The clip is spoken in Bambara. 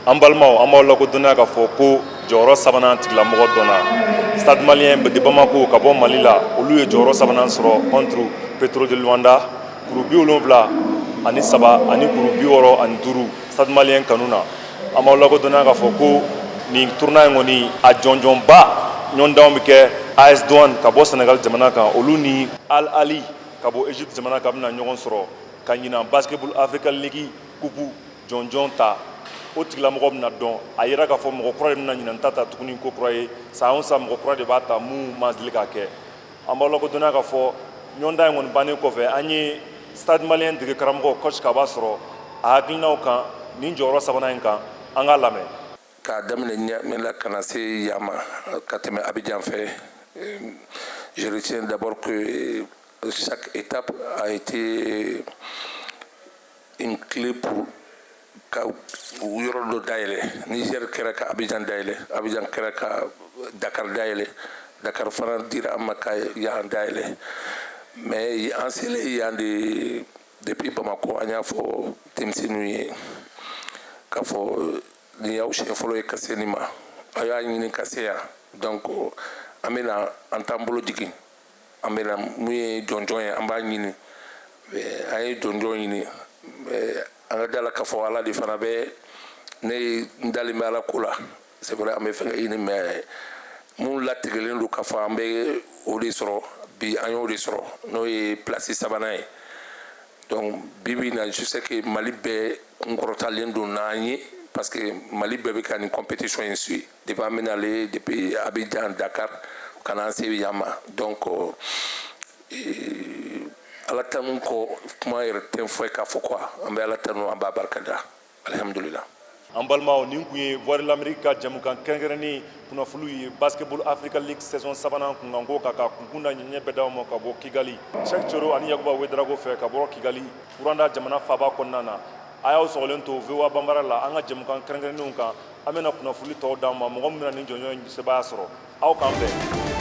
An balimaw, an b'aw lakodɔnniya k'a fɔ ko jɔyɔrɔ sabanan tigilamɔgɔ dɔnna. Stade Malien de Bamako ka bɔ Mali la, olu ye jɔyɔrɔ sabanan sɔrɔ contre Petro de Luanda, kuru 73 ani kuru 65, Stade Malien kanu na. An b'aw lakodɔnniya k'a fɔ ko nin tournoi in kɔni, a jɔnjɔnba ɲɔgɔndanw bɛ kɛ AS Douane ka bɔ Sénégal jamana kan, olu ni Al Ahly ka bɔ Égypte jamana kan bɛna ɲɔgɔn sɔrɔ ka ɲinan Basketball Africa League coupe jɔnjɔn ta. O tigilamɔgɔ bɛna dɔn. A yira k'a fɔ mɔgɔ kura de bɛna ɲinan ta ta tuguni, ko kura ye. San o san, mɔgɔ kura de b'a ta mun ma deli k'a kɛ. An b'aw lakodɔnniya k'a fɔ ɲɔgɔndan in kɔni bannen kɔfɛ, an ye Stade Malien dege karamɔgɔ coach Kaba sɔrɔ a hakilinaw kan nin jɔyɔrɔ sabanan in kan. An k'a lamɛn. K'a daminɛ Niamey la ka na se yan ma ka tɛmɛ Abidjan fɛ, je retiens d'abord que chaque étape a été une clé pour ka yɔrɔ dɔ dayɛlɛ. Niger kɛra ka Abidjan dayɛlɛ, Abidjan kɛra ka Dakar dayɛlɛ, Dakar fana dira an ma ka yan dayɛlɛ. Mais an selen yan de, depuis Bamako, an y'a fɔ denmisɛnninw ye k'a fɔ nin y'aw siɲɛ fɔlɔ ye ka se nin ma, aw y'a ɲini ka se yan. Donc an bɛna an t'an bolo jigin, an bɛna mun ye jɔnjɔn ye, an b'a ɲini. An ye jɔnjɔn ɲini. An ka da la k'a fɔ Ala de fana bɛ ne ye, n dalen bɛ Ala ko la. C'est vrai, an bɛ fɛn ɲini, mais mun latigɛlen don k'a fɔ an bɛ o de sɔrɔ bi, an y'o de sɔrɔ, n'o ye place sabanan ye. Donc bi bi in na, je sais que Mali bɛɛ kunkɔrɔtalen don n'an ye, parce que Mali bɛɛ bɛ ka nin compétition in suit depuis an bɛna ale, depuis Abidjan, Dakar, ka na an se yan ma. Donc Ala tanu kɔ, kuma yɛrɛ tɛ fɔ k'a fɔ quoi. An bɛ Ala tanu, an b'a barikada, alihamudulila. An balimaw, nin kun ye Voix de l'Amérique ka jɛmukan kɛrɛnkɛrɛnnen kunnafoniw ye Basketball Africa League saison sabanan kunkanko kan, ka kunkun da ɲɛ bɛɛ d'aw ma ka bɔ Kigali, Cheikh Coro ani Yakuba Ouédraogo fɛ ka bɔ Kigali, Rwanda jamana faaba kɔnɔna na. A y'aw sɔgɔlen to VOA Banbara la, an ka jɛmukan kɛrɛnkɛrɛnnenw kan. An bɛna kunnafoni tɔw d'aw ma, mɔgɔ min bɛna nin jɔnjɔn in sebaaya sɔrɔ. Aw k'an bɛn.